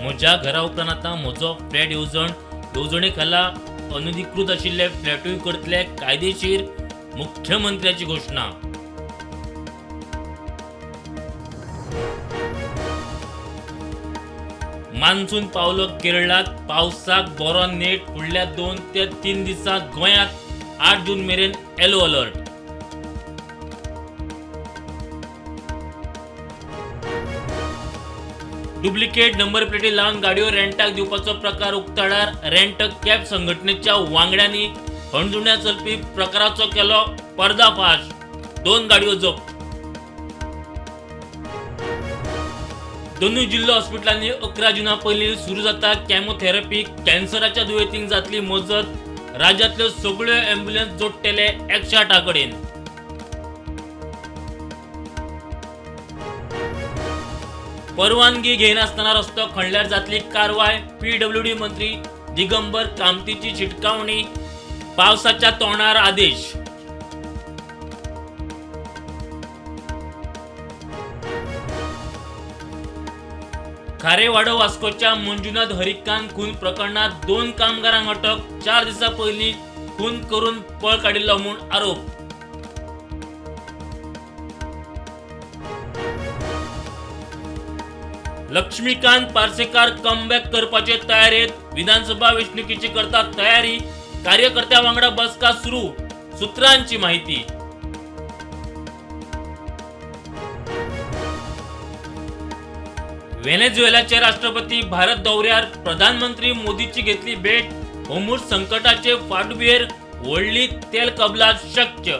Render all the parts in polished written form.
म्हज्या घरा उपरांत आतां म्हजो फ्लॅट येवजण येवजणे खाला अनधिकृत आशिल्ले फ्लॅटूय करतले कायदेशीर, मुख्यमंत्र्याची घोशणा. मान्सून पावलो केरळात, पावसाक बरो नेट. फुडल्या 2 ते 3 दिसांत गोंयांत 8 जून मेरेन येलो अलर्ट. डुप्लिकेट नंबर प्लेटी लावन गाडयो रेंटाक दिवपाचो प्रकार उक्ताडार. रेंट कॅब संघटनेच्या वांगड्यांनी हणजुण्या चलपी प्रकाराचो केलो पर्दाफाश. 2 गाडयो जप्त. दोनूय जिल्लो हॉस्पिटलांनी 11 जुना पयलीं सुरू जाता केमोथेरपी. कॅन्सराच्या दुयेंतींक जातली मजत. राज्यांतल्यो सगळ्यो ॲम्ब्युलन्स जोडटले 108 कडेन. परवानगी घेयनासतना रस्तो खणल्यार जातली कारवाय. पीडब्ल्यूडी मंत्री दिगंबर कामतीची शिटकावणी. पावसाच्या तोंडार आदेश. खारेवाडो वास्कोच्या मंजुनाथ हरिकांत खून प्रकरणात 2 कामगारांक अटक. 4 दिसां पयलीं खून करून पळ काडिल्लो म्हूण आरोप. लक्ष्मीकांत पार्सेकार कमबॅक करपाचे तयारेत. विधानसभा वेंचणुकीची करता तयारी. कार्यकर्त्यां वांगडा बसका सुरू, सूत्रांची माहिती. व्हेनेझुएलाचे राष्ट्रपती भारत दौऱ्यार, प्रधानमंत्री मोदीची घेतली भेट. होर्मुझ संकटाचे फाटभुंयेर व्हडली तेल कबलात शक्य.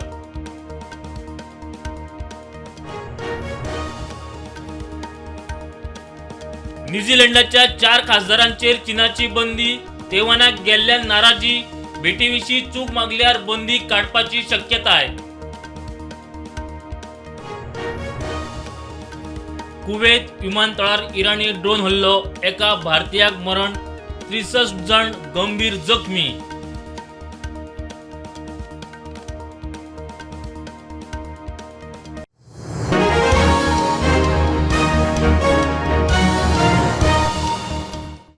न्यूझीलंडाच्या 4 खासदारांचेर चीनाची बंदी. तैवानाक गेल्ल्यान नाराजी. भेटीविशीं चूक मागल्यार बंदी काडपाची शक्यताय. कुवेत विमानतळार इराणी ड्रोन हल्लो. एका भारतीयाक मरण, 63 जाण गंभीर जखमी.